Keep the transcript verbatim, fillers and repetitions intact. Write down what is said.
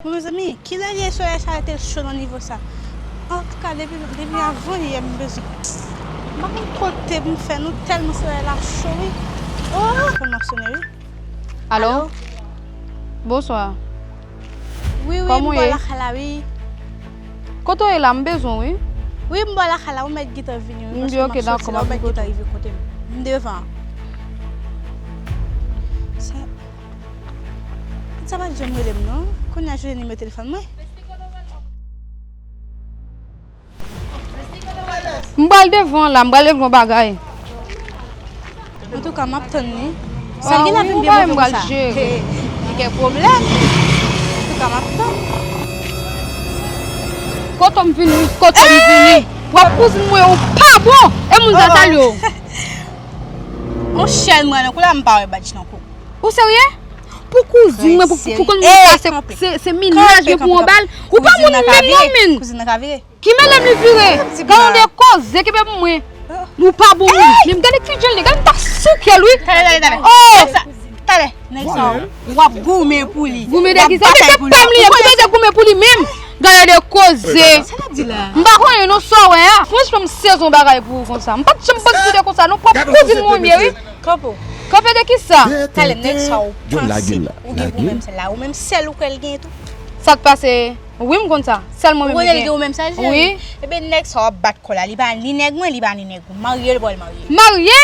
Bon, mezanmi, kilè li ye solèy sa rete cho nan nivo sa? Antouka, depi, depi avan yè m bezwen. M pa konn kote pou m fè non, tèlman solèy la cho, wi. Oh! Telefòn nan sonnen, wi. Alo? Alo? Bonswa. Wi, wi, m bò lakay la, wi. Kote w ye la? M bezwen w, wi. Wi, m bò lakay la, ou mèt gentan vini, wi, paske m ap soti la, ou mèt gentan rive kote m. M devan. Sa, sa pa t janm rele m, non. Kounye a, jwenn nimewo telefòn mwen. M pral devan la, m pral regle yon bagay. Antouka, m ap tann li. Sèl gen la vin byen move konsa. Li gen pwoblèm. Antouka, m ap tann. Kote m vini, kote m vini. W ap kouzin mwen, ou pa bon. E moun sa salye w. On chèn mwen, non, kou la m pa wè badj nan kou. Ou serye? Pou kouzin mwen, pou, pou konn moun sa, se, se, se minaj, gen pou yon bal. Ou pa moun menm non, menm. Kouzin nan ka vire. Ki menm li vire? Gade de koze, kenbe pou mwen. Nou pa bon moun. Menm gade ki jan li, gade m ta souke l, wi. Talè, talè, talè. Oh! Talè, nèg sa, w ap goumen pou li. Goumen de ki sa? Se pèp li ye, m tou bezwen goumen pou li menm. Gade de koze. Sa l ap di la? M pa konnen non sa w wè a. Franchman, m sezi yon bagay pou ou konsa. M pa t janm panse de konsa non, pwòp kouzin mwen ye, wi. Kanpe w. Kanpe de ki sa? Talè, nèg sa, ou panse ou gen pou menm sèl la. Ou menm sèl ou kwè l gen tou. Sa k pase? Wi, m konn sa. Sèl mwen menm li gen. Ou konnen l gen ou menm sèl, cheri? Wi. Ebyen, nèg sa w ap bat kò l la. Li pa ni nèg mwen, li pa ni nèg ou. Marye l, bò l marye. Marye?